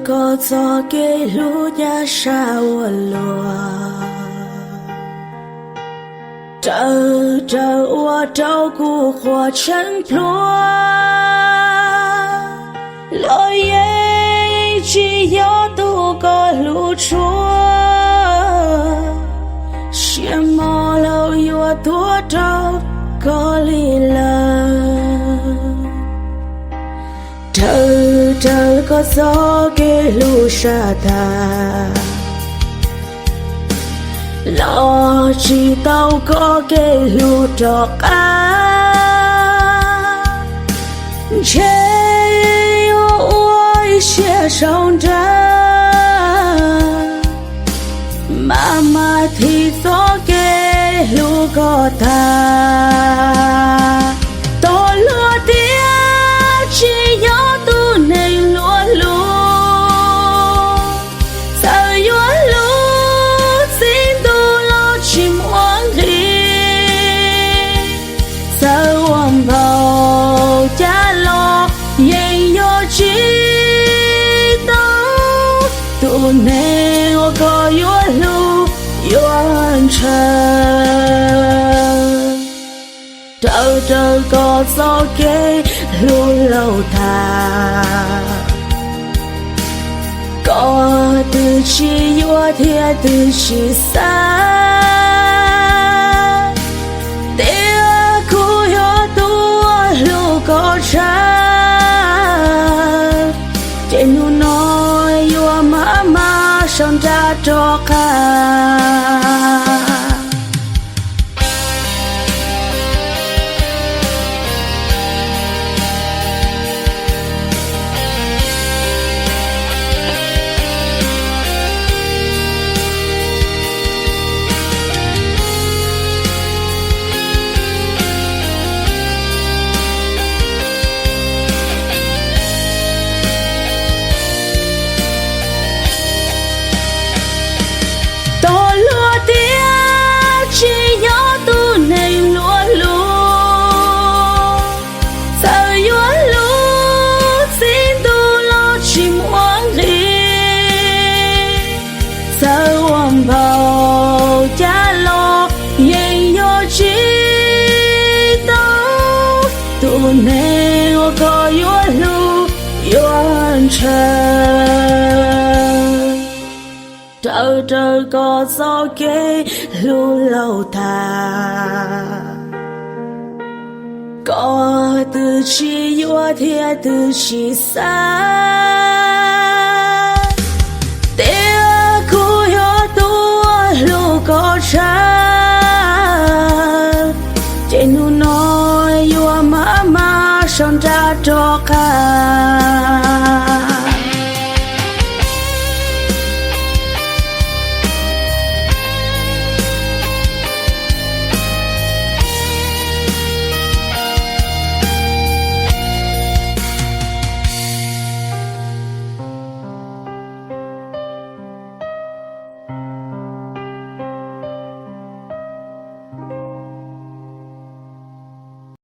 Koj txoj kev hlub ncaj sab ua luaj, raws raws ua rau kuv quaj tsheej plhuav. Los yeej tsis yog tus koj hlub tshua, siab mos laus yuav tuag rau koj li lawm. Raws raws koj txoj kev hlub sab tag, los tsis tau koj kev hlub rov qab. Ntshe yuav ua ib siab sau nra, maj mam thim txoj kev hlub koj tag. Tau luag tias tsis yog tus neeg luag lus, txawm yuav hlub txij ntuj los tsis muaj nqis. Txawm ua npaum cas los yeej yuav tsis tau tus neeg uas koj yuav hlub yuav ntshaw. Raws raws koj txoj kev hlub laus tag, koj twb tsis yuav thiab twb tsis xav tias kuv yog tus uas hlub koj tshaj, ces hnub no yuav maj mam sau nra rov qab. Tau luag tias tsis yog tus neeg luag lus, txawm yuav hlub txij ntuj los tsis muaj nqis. Txawm ua npaum cas los yeej yuav tsis tau tus neeg uas koj yuav hlub yuav ntshaw. Raws raws koj txoj kev hlub laus tag, koj twb tsis yuav thiab twb tsis xav tias kuv yog tus uas hlub koj tshaj, ces hnub no yuav maj mam sau nra rov qab.